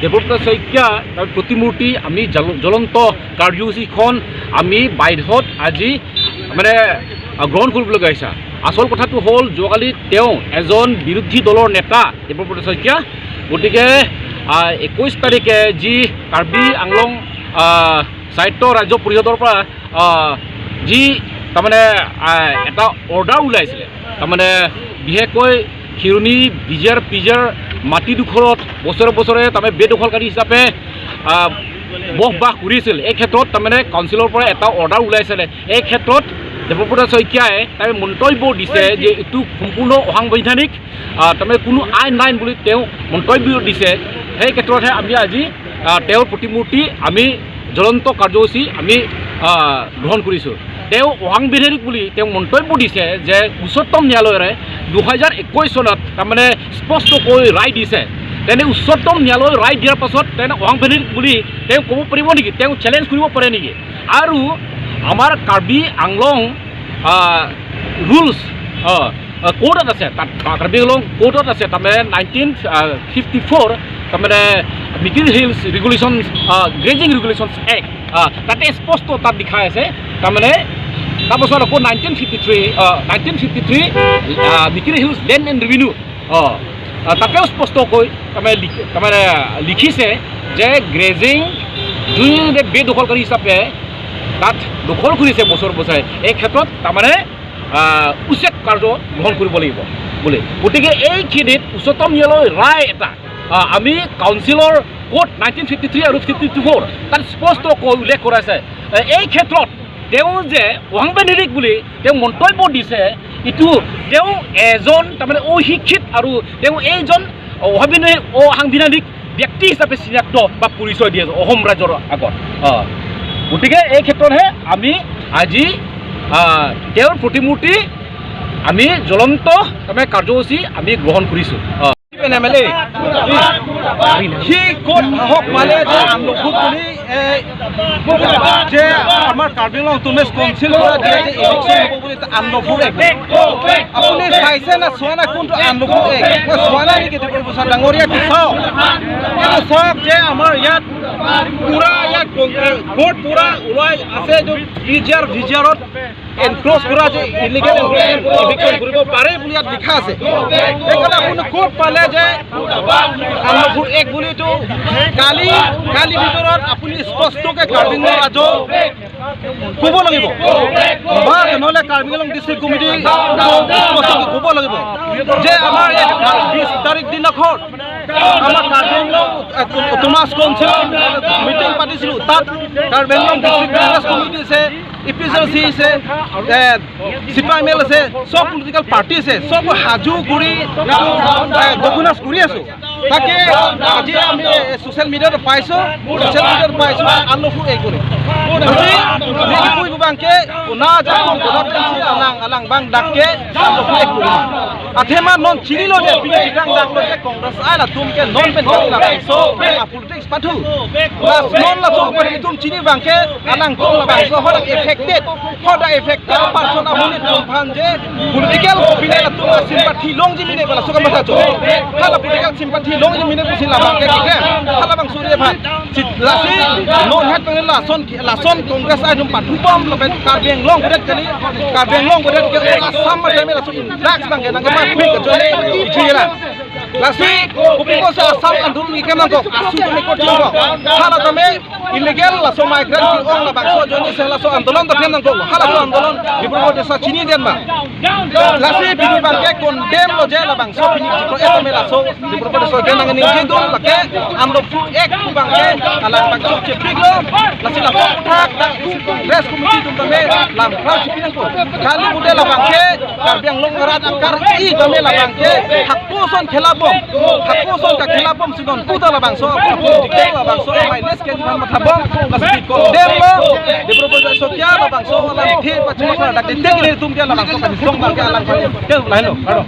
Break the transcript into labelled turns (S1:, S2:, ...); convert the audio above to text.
S1: দেৱব্ৰত শইকীয়া তাৰ প্ৰতিমূৰ্তি আমি জ্বলন্ত কাৰ্যসূচীখন আমি বাধ্যত আজি মানে গ্ৰহণ কৰিবলগীয়া হৈছে। আচল কথাটো হ'ল, যোৱাকালি তেওঁ এজন বিৰোধী দলৰ নেতা দেৱব্ৰত শইকীয়া। গতিকে 21 তাৰিখে যি কাৰ্বি আংলং স্বায়ত্ত ৰাজ্য পৰিষদৰ পৰা যি তাৰমানে এটা অৰ্ডাৰ ওলাইছিলে, তাৰমানে বিশেষকৈ খিৰণি বিজাৰ পিজাৰ মাটিডোখৰত বছৰে বছৰে তাৰমানে বেদখলকাৰী হিচাপে বসবাস কৰিছিল, এই ক্ষেত্ৰত তাৰমানে কাউন্সিলৰ পৰা এটা অৰ্ডাৰ ওলাইছিলে। এই ক্ষেত্ৰত দেৱব্ৰত শইকীয়াই তাৰ মন্তব্য দিছে যে এইটো সম্পূৰ্ণ অসাংবিধানিক, তাৰমানে কোনো আইন নাই বুলি তেওঁ মন্তব্য দিছে। সেই ক্ষেত্ৰতহে আমি আজি তেওঁৰ প্ৰতিমূৰ্তি আমি জ্বলন্ত কাৰ্যসূচী আমি গ্ৰহণ কৰিছোঁ। তেওঁ অসাংবিধানিক বুলি তেওঁ মন্তব্য দিছে যে উচ্চতম ন্যায়ালয়ে 2021 চনত তাৰমানে স্পষ্টকৈ ৰায় দিছে। তেনে উচ্চতম ন্যায়ালয়ে ৰায় দিয়াৰ পাছত তেনে অসাংবিধানিক বুলি তেওঁ ক'ব পাৰিব নেকি? তেওঁ চেলেঞ্জ কৰিব পাৰে নেকি? আৰু আমাৰ কাৰ্বি আংলং ৰুলছ কোৰ্টত আছে, তাত কাৰ্বি আংলং কোৰ্টত আছে, তাৰমানে 1954, তাৰমানে Mikir Hills Regulation, Grazing Regulations Act, তাতে স্পষ্ট তাত লিখা আছে। তাৰমানে তাৰপাছত আকৌ 1953 Mikir Hills Land and Revenue, তাতেও স্পষ্টকৈ তাৰমানে লিখিছে যে গ্ৰেজিং যোনে বেদখলকাৰী হিচাপে তাত দখল কৰিছে বছৰ বছৰে, এই ক্ষেত্ৰত তাৰমানে উচ্ছেদ কাৰ্য গ্ৰহণ কৰিব লাগিব বুলি। গতিকে এইখিনিত উচ্চতম ন্যায়ালয়ৰ ৰায় এটা আমি কাউন্সিলৰ কোৰ্ট 1953 আৰু 54 তাত স্পষ্টকৈ উল্লেখ কৰা আছে। এই ক্ষেত্ৰত তেওঁ যে অসাংবিধানিক বুলি তেওঁ মন্তব্য দিছে, ইটো তেওঁ এজন তাৰমানে অশিক্ষিত আৰু তেওঁ এইজন অসাংবিধানিক ব্যক্তি হিচাপে চিনাক্ত বা পৰিচয় দিয়ে অসম ৰাজ্যৰ আগত। গতিকে এই ক্ষেত্ৰতহে আমি আজি তেওঁৰ প্ৰতিমূৰ্তি আমি জ্বলন্ত তাৰমানে কাৰ্যসূচী আমি গ্ৰহণ কৰিছোঁ।
S2: এম এল এ সি ক'ত সাহস পালে যে আমলখু বুলি যে আমাৰ কাৰ্বি আংলং অট'নমাছ কাউন্সিল পৰা দিয়ে যে ইভিকশ্যন হ'ব বুলি আনলফুল এক্ট? আপুনি চাইছে না চোৱা নাই কোনটো আনলফুল এক্ট? মই চোৱা নাই নেকি? দেৱব্ৰত প্ৰসাদ ডাঙৰীয়া, এইটো চাওক, এইটো চাওক যে আমাৰ ইয়াত পুৰা ইয়াত কোৰ্ট পুৰা ওলাই আছে। এইটো P G R V G আৰত এনক্ৰ'চ কৰা যে ইলিগেল ইভিকশ্যন কৰিব পাৰে বুলি ইয়াত লিখা আছে। সেইকাৰণে আপুনি ক'ত পালে যে আনলফুল এক্ট বুলি? এইটো কালি ভিতৰত আপুনি স্পষ্টকৈ কাৰ্বি আংলং ৰাজ্য ক'ব লাগিব বা নহ'লে কাৰ্বি আংলং ডিষ্ট্ৰিক্ট কমিটি স্পষ্টকৈ ক'ব লাগিব যে আমাৰ এই 20 তাৰিখ দিনাখন আমাৰ কাৰ্বি আংলং অট'নমাছ কাউন্সিলৰ মিটিং পাতিছিলোঁ। তাত কাৰ্বি আংলং ডিষ্ট্ৰিক্ট কংগ্ৰেছ কমিটি আছে, ই পি এল চি আছে, C P I am L আছে, চব পলিটিকেল পাৰ্টি আছে, চব সাজু কৰি ডকুমেণ্টছ কৰি আছোঁ। তাকে আজি আমি ছ'চিয়েল মিডিয়াত পাইছোঁ, ছ'চিয়েল মিডিয়াত পাইছোঁ আনলফু এই কৰি আজি bangke una ja kong kona pensi alang alang bang dakke unlawful act kuri athema non chini lo de pini chikang dak lo de Congress ai la tum ke non pen la bang so la politics pathu la non la so pa tum chini bangke alang kong la bang so hoda affected, hoda affected person amuni tum phan je political opinion la tum sympathy long ji mine bala so kam tha cho hala political sympathy long ji mine pusi la bangke ke hala bang suri phan lasi non hat pang la son la son Congress ai tum pathu bom la ben Karbi Anglong bodet kali Karbi Anglong bodet ke Assam ma teme la so in drugs bangke nang ma quick jole ichira lasi kupiko sa Assam andolon ki kemang kok asu tame kot ko hala tame illegal la so migrant ki ong la bangso joni se la so andolon ta kemang kok hala so andolon dibro de sa chini den ma lasi bini bangke condemn lo je la bangso bini ko etame la so dibro de so kenang ni jindul la ke unlawful act ku bangke alang bangso chepik lo lasi la thak ta Congress committee tum tame lam khar chipinang ko kali bude la bangke Karbi Anglong rat akar i tame la bangke hakko son khelabom hakko son ka khelabom sinon puta la bangso political la bangso minus ke jiman mathabom lasi condemn lo dibro de so kya la bangso la the pachma dak de tum kya la bangso ka song bangke alang ke lain lo aro.